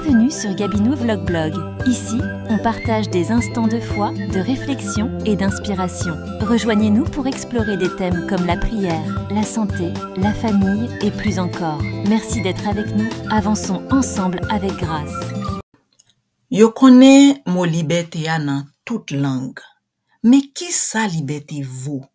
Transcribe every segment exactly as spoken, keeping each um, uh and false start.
Bienvenue sur Gabinou Vlog Blog. Ici, on partage des instants de foi, de réflexion et d'inspiration. Rejoignez-nous pour explorer des thèmes comme la prière, la santé, la famille et plus encore. Merci d'être avec nous. Avançons ensemble avec grâce. Yo konnen mo libète a nan tout lang. Men kisa libète vo?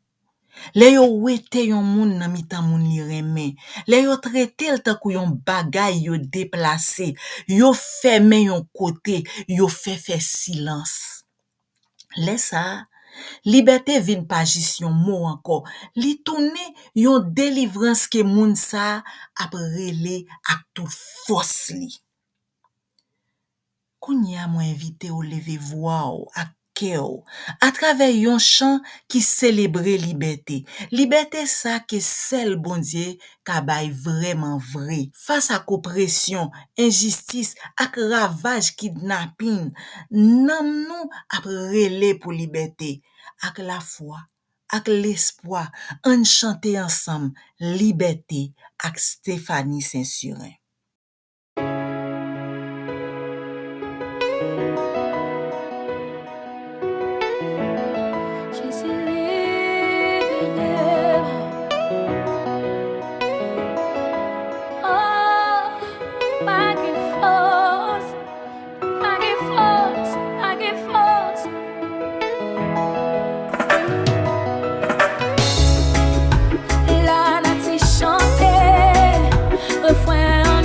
Lè yo wete yon moun nan mitan moun li renmen, lè yo trete l tankou yon bagay yo deplase, yo fèmen yon kote, yo fè fè silans. Lè sa a, libète vin pa jis yon mo ankò, li tounen yon delivrans ke moun sa a ap rele ak tout fòs li. Kounye a mwen envite w leve vwa w ak kè w atravè yon chan ki selebre libète. Libète sa ke sèl Bondye ka bay vrèman vre. Fas ak opresyon, enjistis ak ravaj kidnapin, nanm nou ap rele pou libète. Ak lafwa, ak lespwa, ann chante ansanm Libète ak Stephanie Saint-Cyrin. Jezi libere m. Oh, pa gen fòs, pa gen fòs, pa gen fòs. Lanati chante, refren an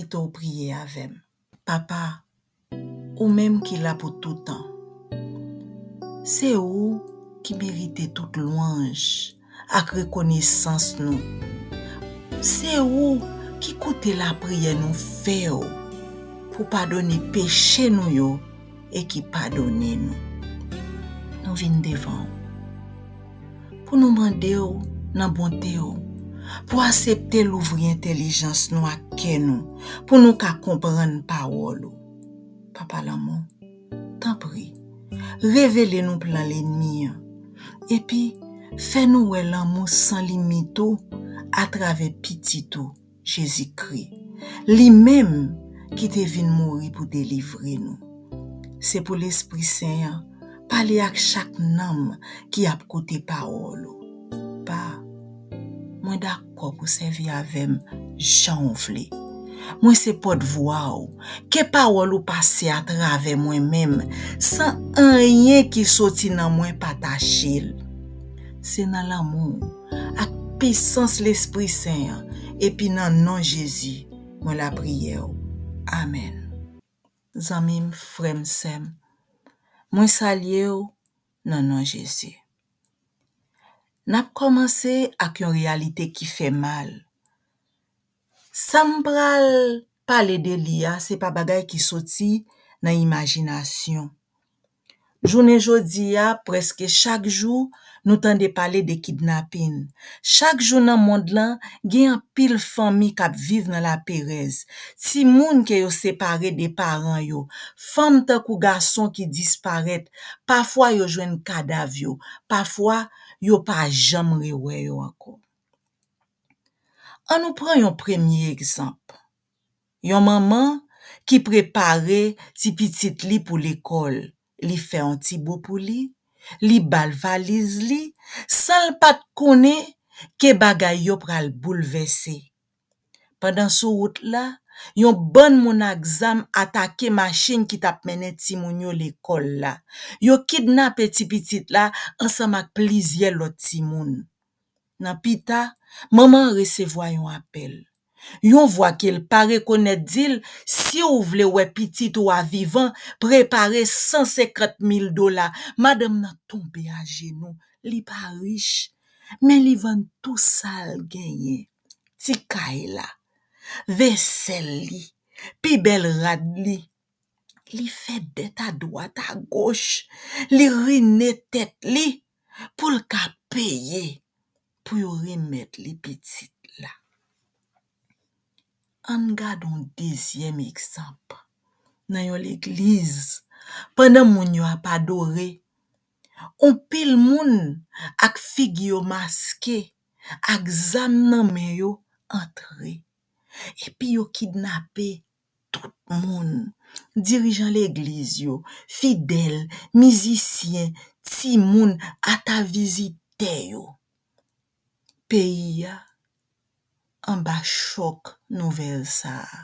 Envite w priye avè m. Papa, ou menm ki la pou toutan, se ou ki merite tout lwanj ak rekonesans nou. Se ou ki koute lapriyè nou fè w pou padone peche nou yo e ki padone nou. Nou vin devan w pou nou mande w nan bonte w, pou aksepte louvri entèlijans nou ak kè nou, pou nou ka konprann pawòl ou. Papa lanmou, tanpri, revele nou plan lènmi an, epi fè nou wè lanmou san limit ou atravè Pitit ou, Jezikri, li menm ki te vin mouri pou delivre nou. Se pou Lespri Sen an pale ak chak nanm ki ap koute pawòl ou. Pa, mwen dakò pou sèvi avè m jan w vle. Mwen se pòtvwa w. Ke pawòl ou pase atravè mwen menm, san anyen ki soti nan mwen pa tache l. Se nan lanmou w ak pisans Lespri Sen an, epi nan non Jezi, mwen lapriyè w. Amèn. Zanmi m, frè m, sè m, mwen salye w nan non Jezi. N ap kòmanse ak yon reyalite ki fè mal. Sa m pral pale de li a, se pa bagay ki soti nan imajinasyon. Jounen jodi a, prèske chak jou, nou tande pale de kidnapin. Chak jou nan mond lan, gen anpil fanmi k ap viv nan laperèz. Timoun ke yo separe de paran yo. Fanm tankou gason ki disparèt. Pafwa yo jwenn kadav yo. Pafwa yo pa janm rewè yo ankò. Ann nou pran yon premye egzanp. Yon manman ki prepare ti pitit li pou lekòl. Li fè yon ti bo pou li, li ba l valiz li, san l pa t konnen ke bagay yo pral boulvèse. Pandan sou wout la, yon bann moun ak zam atake machin ki t ap mennen timoun yo lekòl la. Yo kidnape ti pitit la ansanm ak plizyè lòt timoun. Nan pita, manman an resevwa yon apèl. Yon vwa ke l pa rekonèt di l, "Si w vle wè pitit ou a vivan, prepare san senkant mil dola." Madanm nan tonbe ajenou. Li pa rich, men li vann tou sa l genyen. Ti kay la, vèsèl li, pi bèl rad li. Li fè dèt adwat agoch. Li rine tèt li pou l ka peye pou yo remèt li pitit la. Ann gade yon dezyèm egzanp. Nan yon legliz, pandan moun yo ap adore, on pil moun ak figi yo maske, ak zam nan men yo, antre. Epi yo kidnape tout moun, dirijan legliz yo, fidèl, mizisyen, timoun, ata vizitè yo. Peyi a anba chòk nouvèl sa a.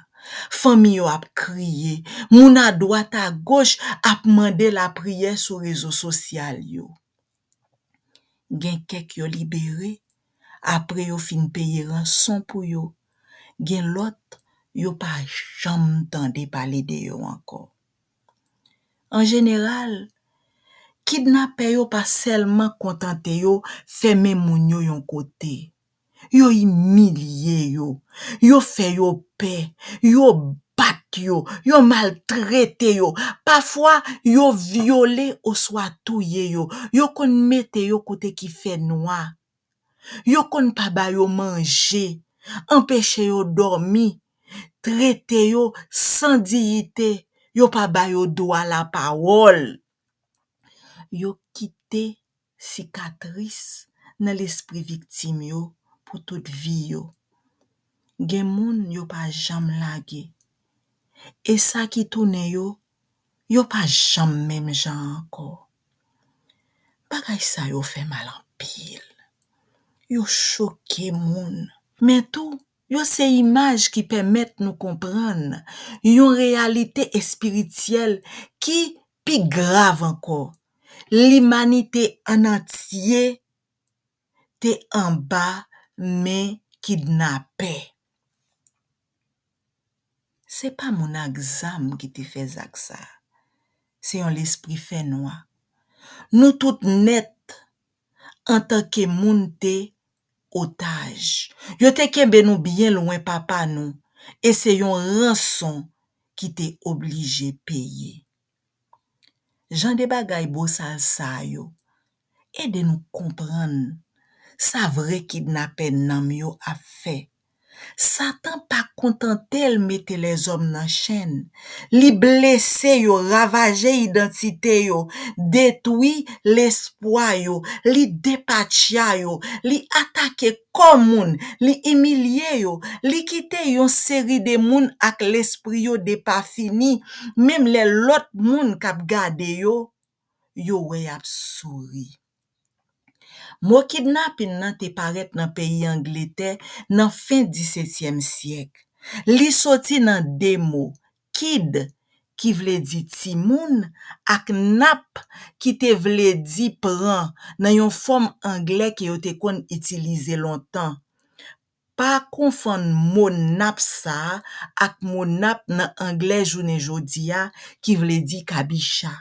Fanmi yo ap kriye, moun adwat agoch ap mande lapriyè sou rezo sosyal yo. Gen kèk yo libere, apre yo fin peye ranson pou yo. Gen lòt, yo pa janm tande pale de yo ankò. An jeneral, kidnapè yo pa sèlman kontante yo fèmen moun yo yon kote. Yo imilye yo, yo fè yo pè, yo bat yo, yo maltrete yo. Pafwa, yo vyole oswa touye yo. Yo konn mete yo kote ki fè nwa. Yo konn pa ba yo manje, anpeche yo dòmi, trete yo san diyite, yo pa ba yo dwa lapawòl. Yo kite sikatris nan lespri viktim yo pou tout vi yo. Gen moun yo pa janm lage. E sa ki tounen yo, yo pa janm menm jan ankò. Bagay sa yo fè mal anpil. Yo choke moun. Men tou, yo se imaj ki pèmèt nou konprann yon reyalite espirityèl ki pi grav ankò. Limanite an antye te anba men kidnapè. Se pa moun ak zam ki te fè zak sa a. Se yon lespri fènwa. Nou tout nèt, antanke moun, te otaj. Yo te kenbe nou byen lwen Papa nou, e se yon ranson ki te oblije peye. Jan de bagay bosal sa yo ede nou konprann sa vrè kidnapè nanm yo ap fè. Satan pa kontante l mete lèzòm nan chenn. Li blese yo, ravaje idantite yo, detwi lespwa yo, li depatcha yo, li atake kò moun, li imilye yo, li kite yon seri de moun ak lespri yo depafini, menm lè lòt moun k ap gade yo, yo wè y ap souri. Mo kidnapin nan te parèt nan peyi Angletè nan fen disetyèm syèk. Li soti nan de mo, kid, ki vle di timoun, ak nap, ki te vle di pran, nan yon fòm anglè ke yo te konn itilize lontan. Pa konfonn mo nap sa a ak mo nap nan anglè jounen jodi a, ki vle di kabicha.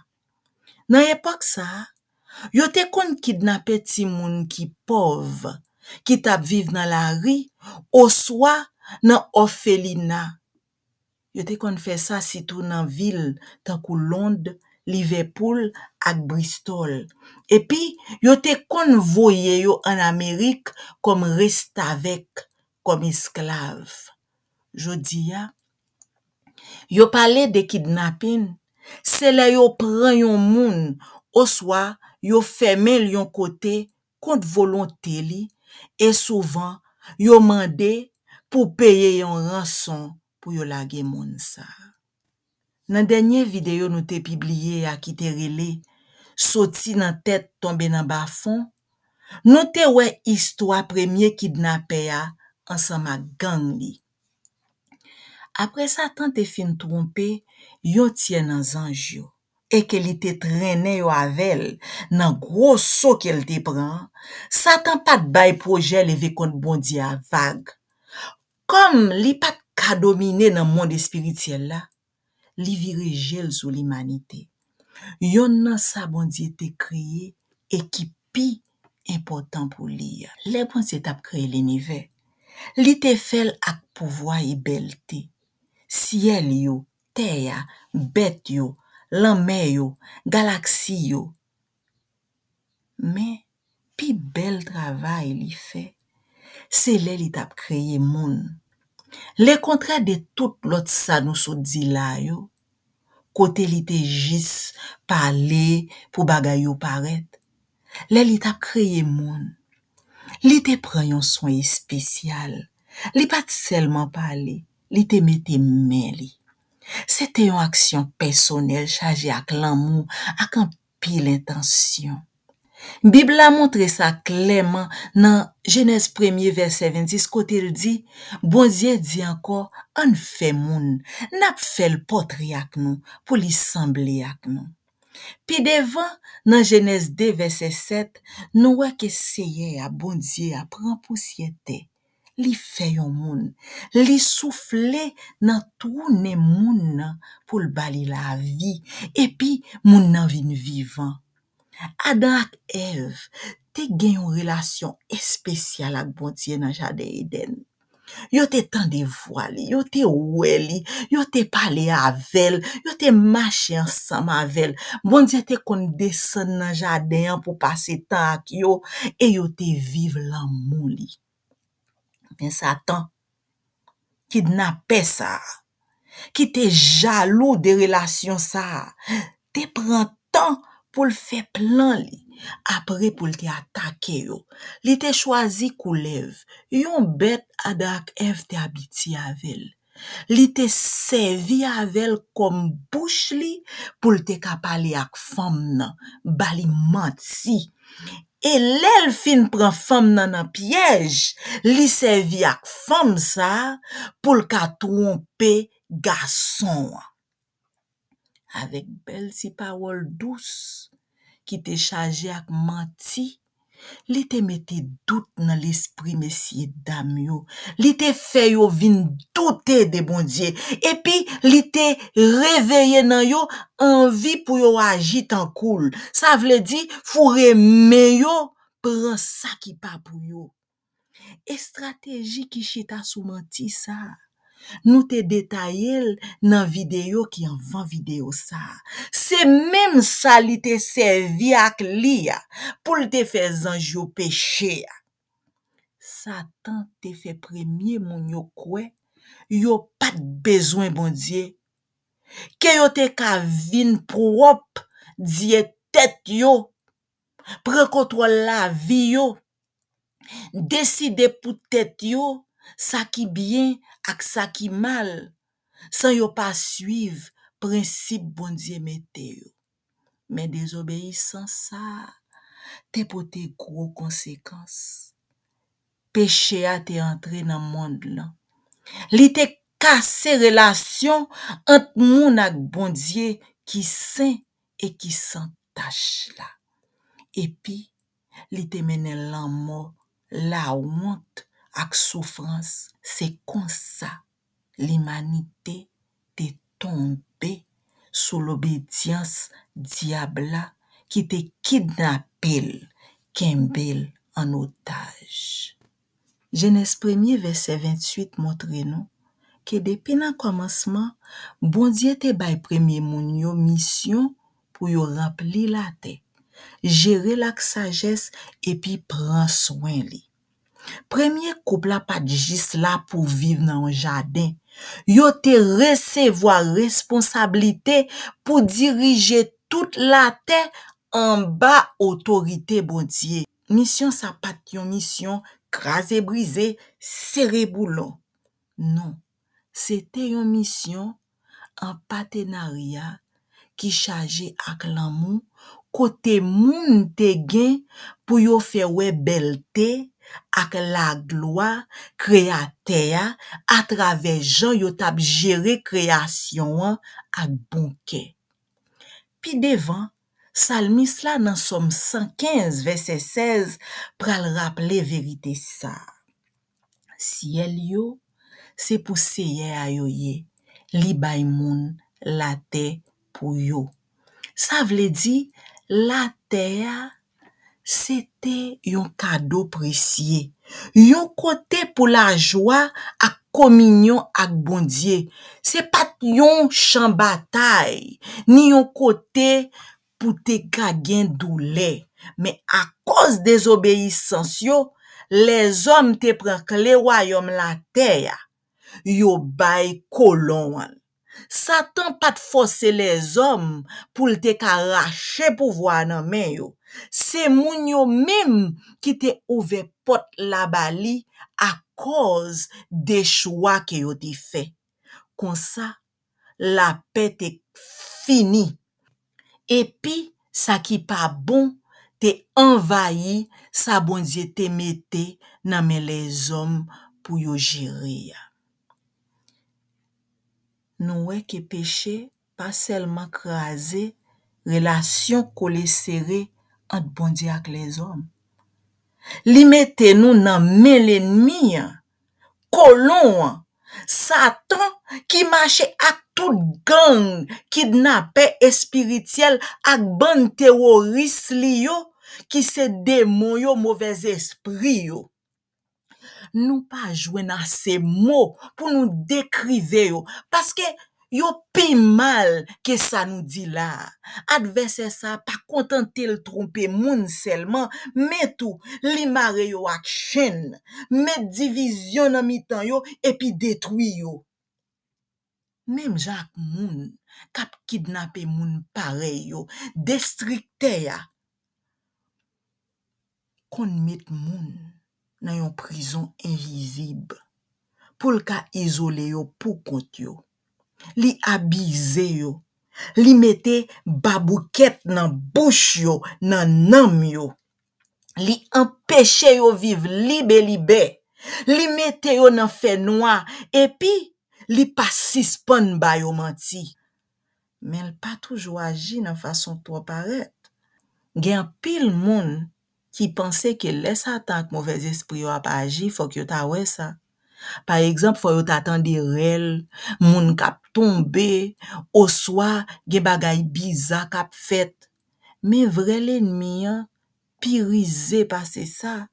Nan epòk sa a, yo te konn kidnape timoun ki pòv, ki t ap viv nan lari, oswa nan òfelina. Yo te konn fè sa sitou nan vil tankou Lond, Livèpoul ak Bristòl. Epi, yo te konn voye yo ann Amerik kòm restavèk, kòm esklav. Jodi a, yo pale de kidnapin, se lè yo pran yon moun oswa yo fèmen l yon kote kont volonte li, e souvan, yo mande pou peye yon ranson pou yo lage moun sa a. Nan dènye videyo nou te pibliye a ki te rele Soti nan tèt tonbe nan bafon, nou te wè istwa premye kidnapè a ansanm ak gang li. Apre Satan te fin twonpe yon tyè nan zanj yo, e ke li te trennen yo avè l nan gwo so ke l te pran an, Satan pa t bay pwojè leve kont Bondye a vag. Kòm li pa t ka domine nan mond espirityèl la, li vire je l sou limanite. Yonn nan sa Bondye te kreye e ki pi enpòtan pou li a. Lè Bondye t ap kreye linivè, li te fè l ak pouvwa e bèlte. Syèl yo, tè a, bèt yo, lanmè yo, galaksi yo. Men, pi bèl travay li fè, se lè li t ap kreye moun. Lekontrè de tout lòt sa nou sot di la yo, kote li te jis pale pou bagay yo parèt. Lè li t ap kreye moun, li te pran yon swen espesyal. Li pa t sèlman pale, li te mete men li. Se te yon aksyon pèsonèl chaje ak lanmou, ak anpil entansyon. Bib la montre sa klèman nan Jenèz premye vèsè vennsis kote l di, Bondye di ankò, ann fè moun, n ap fè l pòtre ak nou, pou li sanble ak nou. Pi devan, nan Jenèz de vèsè sèt, nou wè ke Seyè a, Bondye a, pran pousyè tè, li fè yon moun, li soufle nan twou nen moun nan pou l ba li lavi, epi moun nan vin vivan. Adan ak Èv te gen yon relasyon espesyal ak Bondye nan jaden Edenn. Yo te tande vwa li, yo te wè li, yo te pale avè l, yo te mache ansanm avè l. Bondye te konn desann nan jaden an pou pase tan ak yo, e yo te viv lanmou li. Men Satan, kidnapè sa a, ki te jalou de relasyon sa a, te pran tan pou l fè plan li, apre pou l te atake yo. Li te chwazi koulèv, yon bèt Adan ak Èv te abitye avè l. Li te sèvi avè l kòm bouch li pou l te ka pale ak fanm nan, ba li manti. E lè l fin pran fanm nan nan pyèj, li sèvi ak fanm sa a pou l ka twonpe gason an. Avèk bèl ti pawòl dous ki te chaje ak manti, Li te mete dout nan lespri mesyedam yo. Li te fè yo vin doute de Bondye. Epi, li te reveye nan yo anvi pou yo aji tankou l. Sa vle di, foure men yo, pran sa ki pa pou yo. Estrateji ki chita sou manti sa a, nou te detaye l nan videyo ki anvan videyo sa a. Se menm sa li te sèvi ak li a pou l te fè zanj yo peche a. Satan te fè premye moun yo kwè yo pa t bezwen Bondye, ke yo te ka vin pwòp dye tèt yo, pran kontwòl lavi yo, deside pou tèt yo sa ki byen ak sa ki mal, san yo pa swiv prensip Bondye mete yo. Men dezobeyisans sa a te pote gwo konsekans. Peche a te antre nan mond lan. Li te kase relasyon ant moun ak Bondye ki sen e ki san tach la. Epi, li te mennen lanmò, lawont ak soufrans. Se konsa limanite te tonbe sou lobedyans dyab la ki te kidnape l, kenbe l an otaj. Jenèz premye vèsè venntuit montre nou ke depi nan kòmansman, Bondye te bay premye moun yo misyon pou yo ranpli latè, jere l ak sajès epi pran swen li. Premye koup la pa t jis la pou viv nan yon jaden. Yo te resevwa responsablite pou dirije tout latè anba otorite Bondye. Misyon sa pa t yon misyon kraze brize, sere boulon. Non, se te yon misyon an patenarya ki chaje ak lanmou, kote moun te gen pou yo fè wè bèlte ak laglwa Kreyatè a atravè jan yo t ap jere kreyasyon an ak bon kè. Pi devan, salmis la nan Sòm san kenz, vèsè sèz, pral raple verite sa a. Syèl yo, se pou Seyè a yo ye. Li bay moun latè pou yo. Sa vle di, latè a, se te yon kado presye, yon kote pou lajwa ak kominyon ak Bondye. Se pa t yon chan batay, ni yon kote pou te ka gen doulè. Men akòz dezobeyisans yo, lèzòm te pran kle wayòm latè a. Yo bay kolon an. Satan pa t fòse lèzòm pou l te ka rache pouvwa a nan men yo. Se moun yo menm ki te ouvè pòt la ba li akòz de chwa ke yo te fè. Konsa, lapè te fini. Epi, sa ki pa bon te anvayi sa Bondye te mete nan men lèzòm pou yo jere a. Nou wè ke peche pa sèlman kraze relasyon kole sere ant Bondye ak lèzòm. Li mete nou nan men lènmi an, kolon an, Satan, ki mache ak tout gang kidnapè espirityèl ak bann teworis li yo, ki se demon yo, movèzespri yo. Nou pa jwenn ase mo pou nou dekrive yo, paske yo pi mal ke sa nou di la a. Advèsè sa a pa kontante l twonpe moun sèlman, men tou, li mare yo ak chenn, met divizyon nan mitan yo epi detwi yo. Menm jan ak moun k ap kidnape moun parèy yo, destriktè a konn met moun nan yon prizon envizib pou l ka izole yo poukont yo. Li abize yo. Li mete baboukèt nan bouch yo, nan nanm yo. Li anpeche yo viv libelibè. Li mete yo nan fènwa, epi li pa sispann ba yo manti. Men l pa toujou aji nan fason twò parèt. Gen anpil moun ki panse ke lè Satan ak movèzespri yo ap aji, fòk yo ta wè sa. Pa egzanp, fò yo ta tande rèl, moun k ap tonbe, oswa gen bagay biza k ap fèt. Men vrè lènmi an pi rize pase sa.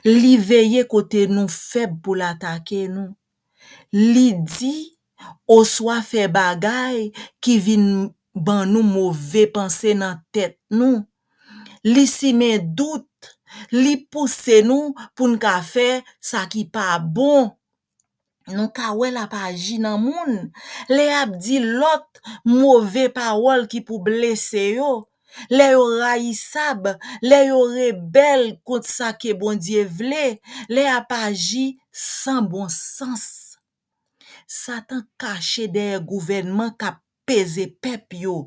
Li veye kote nou fèb pou l atake nou. Li di oswa fè bagay ki vin ban nou move panse nan tèt nou. Li simen dout. Li pouse nou pou n ka fè sa ki pa bon. Nou ka wè l ap aji nan moun. Lè y ap di lòt move pawòl ki pou blese yo. Lè yo rayisab, lè yo rebèl kont sa ke Bondye vle, lè y ap aji san bon sans. Satan kache dèyè gouvènman k ap peze pèp yo,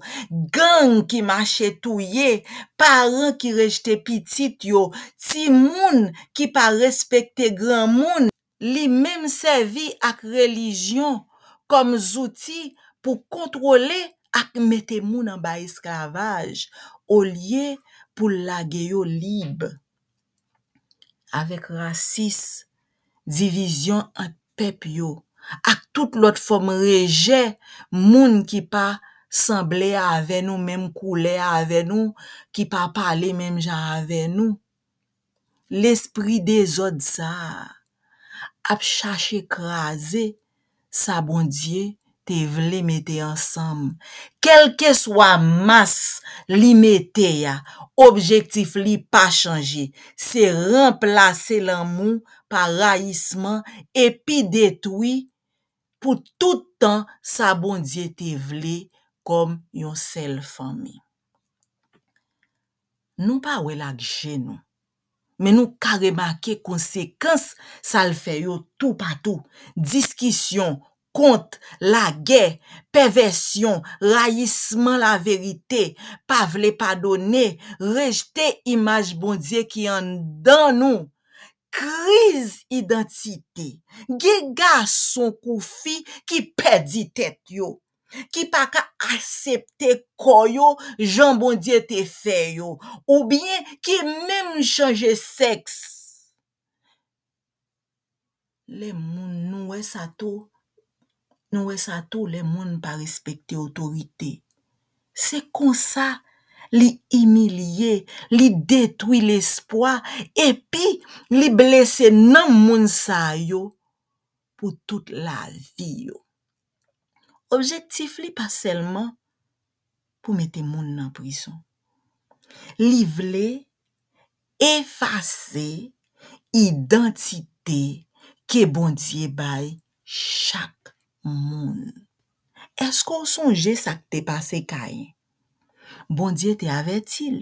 gang ki mache touye, paran ki rejte pitit yo, timoun ki pa respekte granmoun. Li menm sèvi ak relijyon kòm zouti pou kontwole ak mete moun anba esklavaj, olye pou l lage yo lib. Avèk rasis, divizyon ant pèp yo, ak tout lòt fòm rejè moun ki pa sanble avè nou, menm koulè avè nou, ki pa pale menm jan avè nou. Lespri dezòd sa a ap chache kraze sa Bondye te vle mete ansanm. Kèlkeswa mas li mete a, objektif li pa chanje, se ranplase lanmou pa rayisman epi detwi pou tout tan sa Bondye te vle kòm yon sèl fanmi. Nou pa wè l ak je nou, men nou ka remake konsekans sa l fè yo toupatou. Diskisyon, kont, lagè, pèvèsyon, rayisman laverite, pa vle padone, rejte imaj Bondye ki anndan nou, kriz idantite. Gen gason kou fi ki pèdi tèt yo, ki pa ka aksepte kò yo jan Bondye te fè yo, oubyen ki menm chanje sèks. Lè moun, nou wè sa tou, nou wè sa tou lè moun pa respekte otorite. Se konsa li imilye, li detwi lespwa, epi li blese nanm moun sa yo pou tout lavi yo. Objektif li pa sèlman pou mete moun nan prizon. Li vle efase idantite ke Bondye bay chak moun. Èske w sonje sa k te pase Kayen? Bondye te avèti l.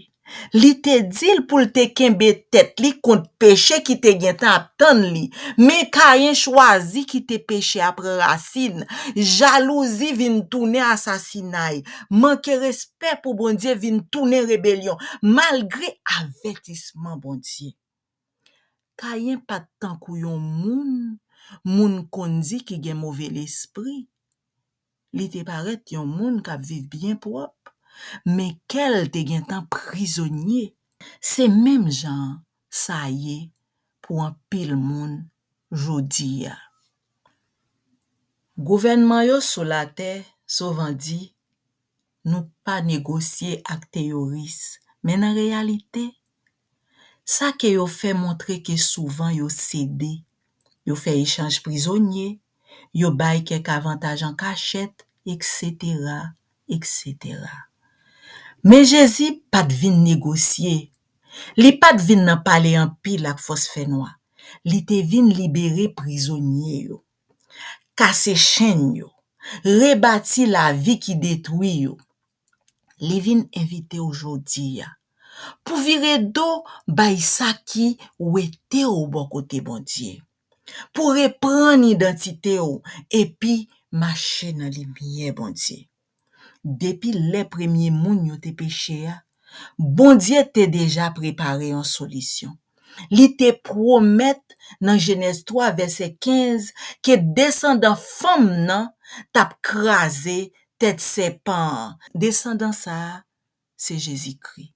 Li te di l pou l te kenbe tèt li kont peche ki te gentan ap tann li. Men Kayen chwazi kite peche a pran rasin. Jalouzi vin tounen asasinay. Manke respè pou Bondye vin tounen rebelyon, malgre avètisman Bondye. Kayen pa t tankou yon moun moun konn di ki gen move lespri. Li te parèt yon moun k ap viv byen pwòp, men kè l te gentan prizonye. Se menm jan sa ye pou anpil moun jodi a. Gouvènman yo sou latè souvan di, nou pa negosye ak teyoris, men nan reyalite, sa ke yo fè montre ke souvan yo sede, yo fè echanj prizonye, yo bay kèk avantaj an kachèt, eksetera, eksetera. Men Jezi pa t vin negosye. Li pa t vin nan pale anpil ak fòs fènwa. Li te vin libere prizonye yo, kase chenn yo, rebati lavi ki detwi yo. Li vin envite w jodi a pou vire do bay sa ki wete w bò kote Bondye, pou reprann idantite w epi mache nan limyè Bondye. Depi lè premye moun yo te peche a, Bondye te deja prepare yon solisyon. Li te pwomèt nan Jenèz twa vèsè kenz ke desandan fanm nan t ap kraze tèt sèpan an. Desandan sa a, se Jezikri.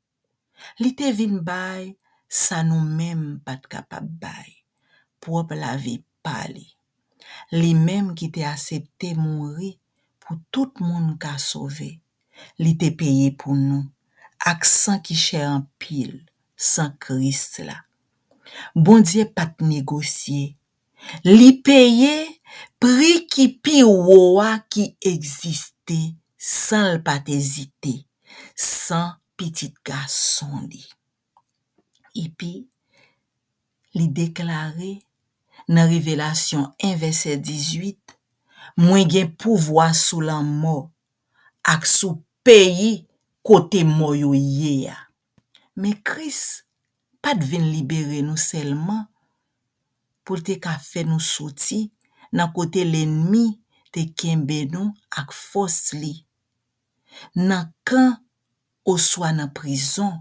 Li te vin bay sa nou menm pa t kapab bay, pwòp lavi pa li. Li menm ki te asepte mouri pou tout moun ka sove. Li te peye pou nou ak san ki chè anpil, san Kris la. Bondye pa t negosye. Li peye pri ki pi wo a ki egziste san l pa t ezite, san Pitit Gason li. Epi, li deklare nan Revelasyon en vèsè dizuit, "Mwen gen pouvwa sou lanmò ak sou peyi kote mò yo ye a." Men Kris pa t vin libere nou sèlman pou l te ka fè nou soti nan kote lènmi te kenbe nou ak fòs li, nan kan oswa nan prizon.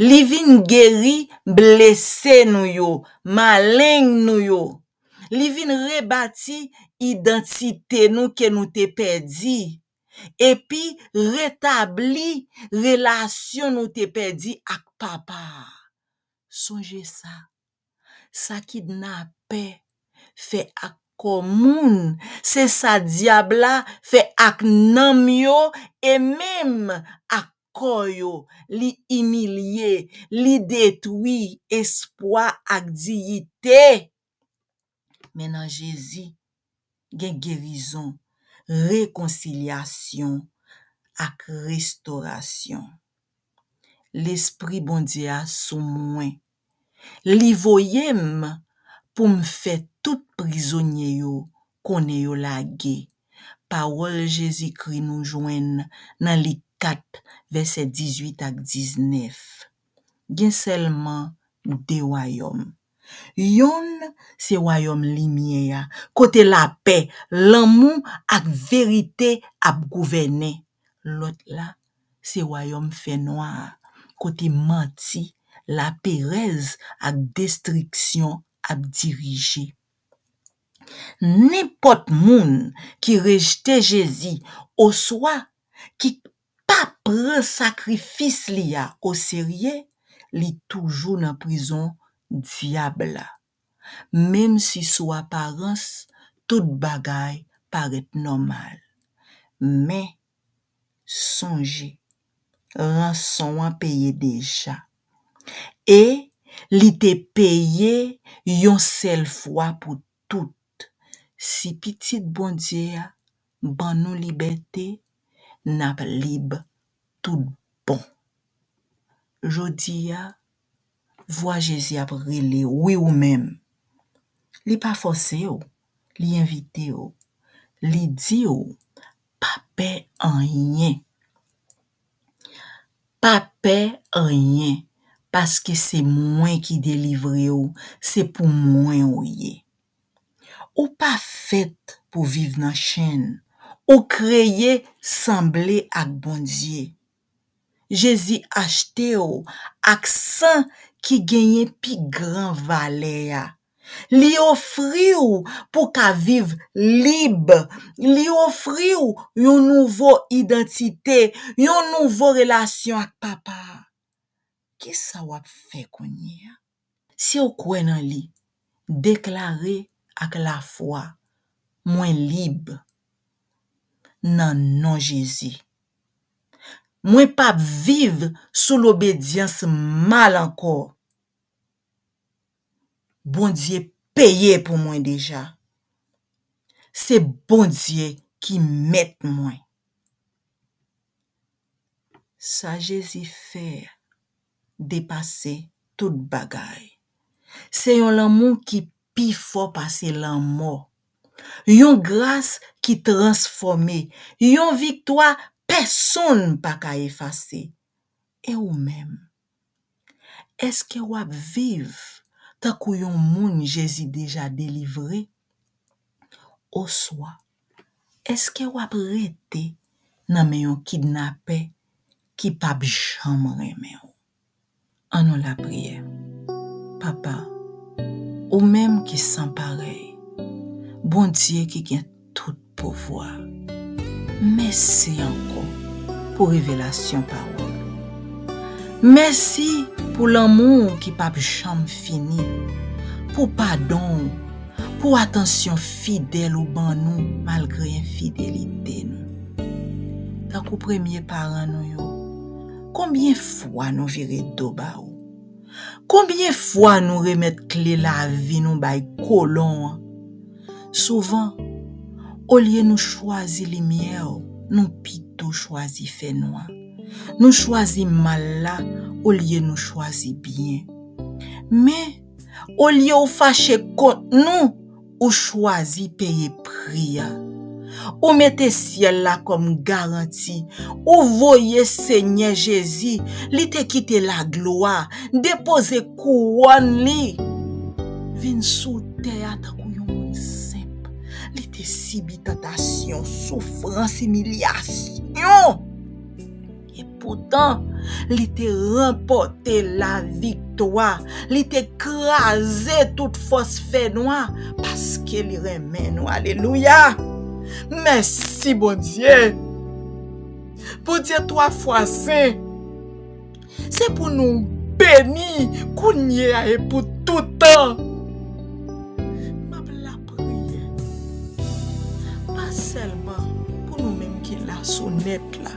Li vin geri blese nou yo, maleng nou yo. Li vin rebati idantite nou ke nou te pèdi, epi retabli relasyon nou te pèdi ak Papa a. Sonje sa, sa kidnapè fè ak kò moun, se sa dyab la fè ak nanm yo e menm ak kò yo. Li imilye, li detwi espwa ak diyite. Men nan Jezi, gen gerizon, rekonsilyasyon ak restorasyon. Lespri Bondye a sou mwen. Li voye m pou m fè tout prizonye yo konnen yo lage. Pawòl Jezikri nou jwenn nan Lik kat, vèsè dizuit ak diznèf. Gen sèlman de wayòm. Yonn se wayòm limyè a, kote lapè, lanmou ak verite ap gouvènen. Lòt la se wayòm fènwa a, kote manti, laperèz ak destriksyon ap dirije. Nenpòt moun ki rejte Jezi oswa ki pa pran sakrifis li a oserye, li toujou nan prizon dyab la. Menm si sou aparans tout bagay parèt nòmal, men sonje, ranson an peye deja. E li te peye yon sèl fwa pou tout. Si Pitit Bondye a ban nou libète, n ap lib tout bon. Jodi a, vwa Jezi ap rele w, wi, ou menm. Li pa fòse w, li envite w. Li di w, pa pè anyen. Pa pè anyen, paske se mwen ki delivre w, se pou mwen ou ye. Ou pa fèt pou viv nan chenn. Ou kreye sanble ak Bondye. Jezi achte w ak san ki genyen pi gran valè a. Li ofri w pou ka viv lib. Li ofri w yon nouvo idantite, yon nouvo relasyon ak Papa a. Kisa w ap fè kounye a? Si w kwè nan li, deklare ak lafwa, "Mwen lib nan non Jezi. Mwen p ap viv sou lobedyans mal ankò. Bondye peye pou mwen deja. Se Bondye ki mèt mwen." Sa Jezi fè a depase tout bagay. Se yon lanmou ki pi fò pase lanmò. Yon gras ki transfòme. Yon viktwa pèsonn pa ka efase. E ou menm? Èske w ap viv tankou yon moun Jezi deja delivre? Oswa, èske w ap rete nan men yon kidnapè ki p ap janm renmen w? Ann nou lapriyè. Papa, ou menm ki san parèy, Bondye ki gen tout pouvwa, mèsi ankò pou revelasyon pawòl ou. Mèsi pou lanmou w ki p ap janm fini, pou padon w, pou atansyon fidèl ou ban nou malgre enfidelite nou. Tankou premye paran nou yo, konbyen fwa nou vire do ba ou? Konbyen fwa nou remèt kle lavi nou bay kolon an? Souvan, olye nou chwazi limyè w, nou pito chwazi fènwa. Nou chwazi mal la olye nou chwazi byen. Men, olye w fache kont nou, ou chwazi peye pri a. Ou mete syèl la kòm garanti. Ou voye Senyè Jezi, li te kite laglwa, depoze kouwòn li, vin sou tè a tankou yon moun senp. Li te sibi tantasyon, soufrans, imilyasyon. Epoutan, li te ranpòte laviktwa. Li te kraze tout fòs fènwa paske li renmen nou. Alelouya! Mèsi, Bondye. Bondye twa fwa sen, se pou nou beni kounye a e pou toutan. M ap lapriyè, pa sèlman pou nou menm ki la sou nèt la,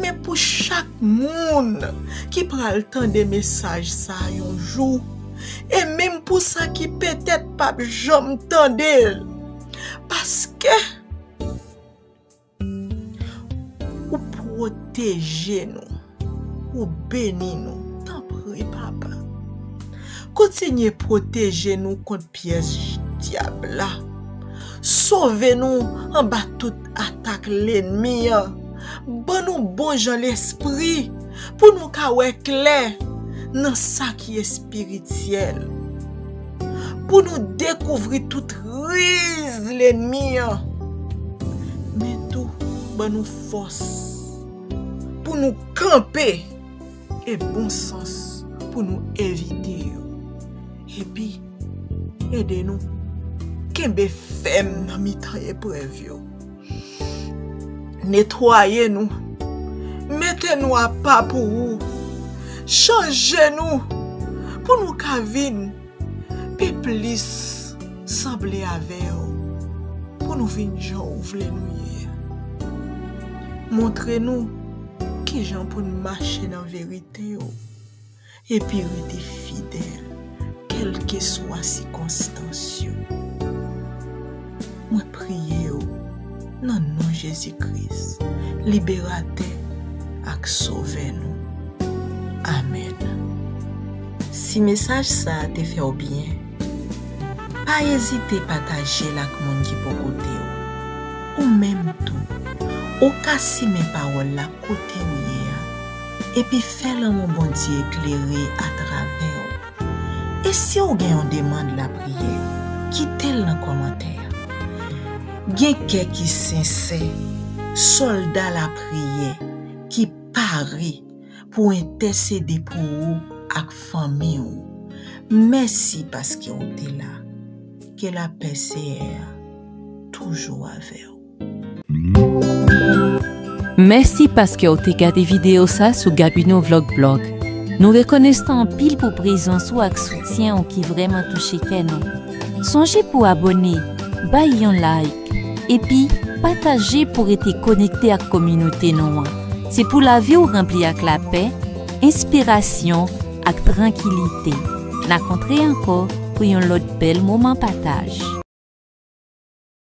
men pou chak moun ki pral tande mesaj sa a yon jou, e menm pou sa ki petèt p ap janm tande l, paske ou pwoteje nou, ou beni nou. Tanpri, Papa, kontinye pwoteje nou kont pyèj dyab la. Sove nou anba tout atak lènmi an. Ban nou bon jan lespri pou nou ka wè klè nan sa ki espirityèl, pou nou dekouvri tout riz lènmi an. Men tou, ban nou fòs pou nou kanpe e bon sans pou nou evite yo. Epi, ede nou kenbe fèm nan mitan eprèv yo. Netwaye nou, mete nou apa pou ou, chanje nou pou nou ka vin pi plis sanble avè w, pou nou vin jan ou vle nou ye. Montre nou kijan pou n mache nan verite w, epi rete fidèl, kèlkeswa sikonstans yo. Mwen priye w nan non Jezi Kris, Liberatè ak Sovè nou. Amèn. Si mesaj sa a te fè w byen, pa ezite pataje l ak moun ki poko te w. Ou menm tou, ou ka simen pawòl la kote w ye a, epi fè lanmou Bondye eklere atravè w. E si w gen yon demann lapriyè, kite l nan kòmantè a. Gen kè ki sensè, sòlda lapriyè ki pare pou entèsede pou ou ak fanmi w. Mèsi paske w te la. Ke lapè Seyè a toujou avè w. Mèsi paske w te gade videyo sa sou Gabino Vlog Blog. Nou rekonesan anpil pou prezans ou ak soutyen ou ki vrèman touche kè nou. Sonje pou abòne, bay yon like, epi pataje pou rete konekte ak kominote nou an. Se pou lavi w ranpli ak lapè, enspirasyon ak trankilite. N a kontre ankò pou yon lòt bèl moman pataj.